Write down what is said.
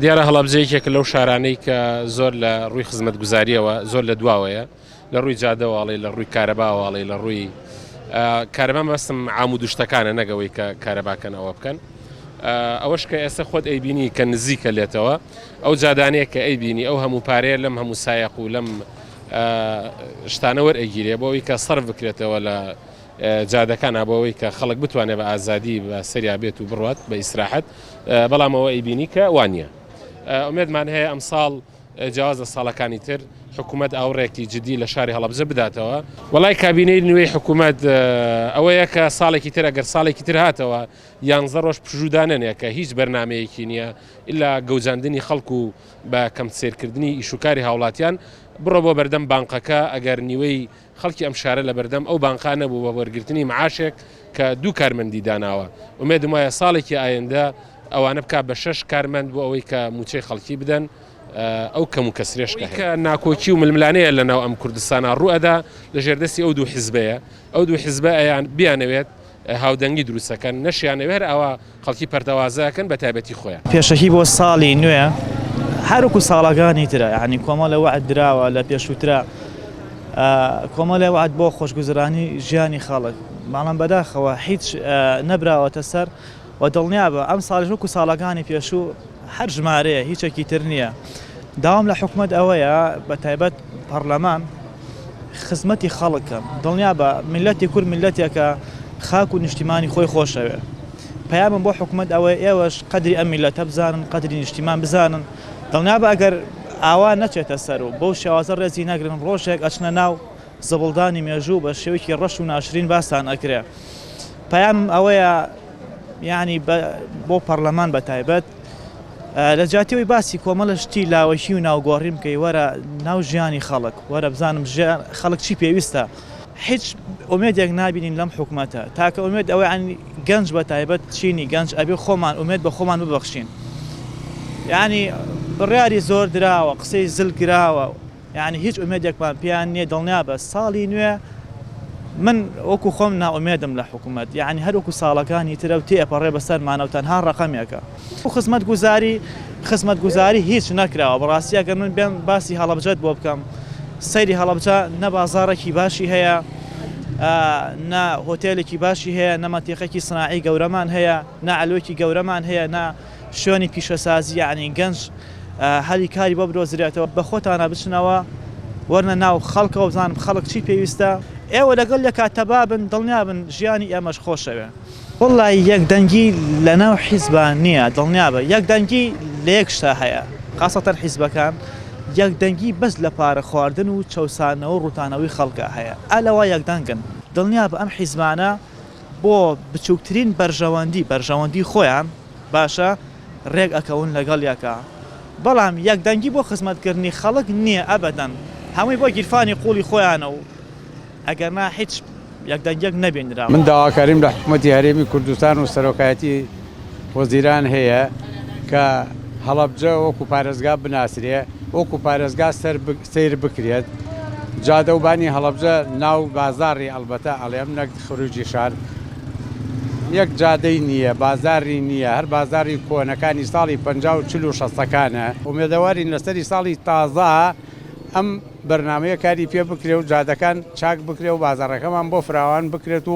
دیارە هەڵەبجە یەکێکە لەو شارانەی کە زۆر لە ڕووی خزمەتگوزاریەوە زۆر لە دواوەیە لە ڕووی جادەوە ئەڵێ لە ڕووی کارەباوە ئەڵێ لە ڕووی کارەبا مەبەستم عامود و شتەکانە نەگەوەی کە کارەباکەن ئەوە بکەن ئەوەش کە ئێستا خۆت ئەیبینی کە نزیکە لێتەوە ئەو جادانەیە کە ئەیبینی ئەو هەموو پارەیە لەم هەموو سایەق و لەم شتانە وەرئەگیرێ بۆ ئەوی کە سەرف بکرێتەوە لە جادەکانا بۆ ئەوەی کە خەڵک بتوانێت بە ئازادی بە سەریا بێت و بڕوات بە ئیسراحەت بەڵام ئەوە ئەیبینی کە وانە ئومێدمان هەیە ئەمساڵ جیاواز لە ساڵەکانی تر حکوومەت ئاوڕێکی جدی لە شاری هەڵەبجە بداتەوە وەڵای کابینەی نوێی حکوومەت ئەوەیە کە ساڵێکی تر ئەگەر ساڵێکی تر هاتەوە یانزە ڕۆژ پشوودانەنێ کە هیچ بەرنمەیەکی نییە ئللا گەوجاندنی خەڵک و بە کەم سێرکردنی ئیشوکاری هاوڵاتیان بڕۆ بۆ بەردەم بانقەکە ئەگەر نیوەی خەڵکی ئەم شارە لەبەردەم ئەو بانقا نەبوو بە وەرگرتنی معاشێک کە دوو کارمەندی داناوە، ئومێدم وایە ساڵێکی ئایندە ئەوانە بکات بە شەش کارمەند بۆ ئەوەی کە مووچەی خەڵکی بدەن ئەو کەم و کەسرێش کە هەیە. ناکۆکی و ململانێیە لەناو ئەم کوردستانە ڕووئەدا لەژێردەستی ئەو دوو حیزبەیە، ئەو دوو حیزبە ئەیان بیانەوێت هاودەنگی دروستەکەن نەشیانەوێت هەر ئاوا خەڵکی پەرتەوازە ئەکەن بە تایبەتی خۆیان. پێشەکی بۆ ساڵی نوێ هەر وەکو ساڵەکانی ترە یانی کۆمەڵێ وەعد دراوە لە پێشووترا کۆمەڵێ وەعد بۆ خۆشگوزرانی ژیانی خەڵک بەڵام بەداخەوە هیچ نەبراوەتە سەر و دڵنیابە ئەم ساڵیش وەکو ساڵەکانی پێشوو هەر ژمارەیە هیچێکی تر نییە داوام لە حکومەت ئەوەیە بە تایبەت پەڕلەمان خزمەتی خەڵک کەن دڵنیابە میللەتی کورد میللەتێکە خاک و نیشتیمانی خۆی خۆشەوێ پەیامم بۆ حکومەت ئەوەیە ئێوەش قەدری ئەم میللەتە بزانن قەدری نیشتیمان بزانن دڵنیابە ئەگەر ئاوا نەچێتە سەر و بەو شێوازە ڕێزی نەگرن ڕۆژێک ئەچنە ناو زبڵدانی مێژوو بە شێوەیەکی ڕەش و ناشرین باستان ئەکرێ پەیامم ئەوەیە یعنی بۆ پەرلەمان بە تایبەت لە جیاتی ئەوەی باسی کۆمەڵە شتی لاوەکی و ناوگۆڕین بکەی وەرە ناو ژیانی خەڵک وەرە بزانم ژیان خەڵک چی پێویستە هیچ ئومێدێک نابینین لەم حکومەتە تاکە ئومێد ئەوەی عنی گەنج بە تایبەت چینی گەنج ئەبێ خۆمان ئومێد بە خۆمان ببەخشین یعنی بڕیاری زۆر دراوە قسەی زل کراوە یانی هیچ ئومێدێکمان پێیان نیە دڵنیابە ساڵی نوێ من وەکو خۆم نائومێدم لە حکومەت یانی هەر وەکو ساڵەکانی ترە و تێئەپەڕێ بەسەرمانە و تەنها ڕەقەمێکە. خزمەتگوزاری خزمەتگوزاری هیچ نەکراوە بەڕاستی ئەگەر من بێم باسی هەڵەبجەت بۆ بکەم سەیری هەڵەبجە نە بازاڕێکی باشی هەیە نە هۆتێلێکی باشی هەیە نە مەنتیقێکی سناعی گەورەمان هەیە نە عەلوەکی گەورەمان هەیە نە شوێنی پیشەسازی یەعنی گەنج هەلی کاری بۆ بدۆزرێتەوە بەخۆتانا بچنەوە وەرنە ناو خەڵکەوە بزانن خەڵک چی پێویستە ئێوە لەگەڵ یەکا تەبا بن دڵنیابن ژیانی ئێمەش خۆشەوێ. وەڵای یەک دەنگی لەناو حیزبا نیە دڵنیابە یەک دەنگی لە یەک شتا هەیە خاسەتەن حیزبەکان یەک دەنگی بەس لە پارە خواردن و چەوسانەوە و ڕوتانەوەی خەڵکا هەیە ئا لەوە یەک دەنگن دڵنیابە ئەم حیزبانە بۆ بچوکترین بەرژەوەندی بەرژەوەندی خۆیان باشە رێک ئەکەون لەگەڵ یەکا بەڵام یەک دەنگی بۆ خزمەت کردنی خەڵک نیە ئەبەدەن هەمووی بۆ گیرفانی قوڵی خۆیانە و ئەگەر نا هیچ یەک دەنگیەک نەبینراوە. من داواکاریم لە حکومەتی هەرێمی کوردستان و سەرۆکایەتی وەزیران هەیە کە هەڵەبجە وەکو پارێزگا بناسرێ وەکو پارێزگا سەیر بکرێت جادە و بانی هەڵەبجە ناو بازاڕی ئەڵبەتە ئەڵێم نەک خروجی شار یەک جادەی نییە بازاری نییە هەر بازاری کۆنەکانی ساڵی 50 و 40 و شەستەکانە ئومێدەوارین لەسەری ساڵی تازە ئەم بەرنامەیە کاری پێ بکرێ و جادەکان چاک بکرێ و بازاڕەکەمان بۆ فراوان بکرێت و.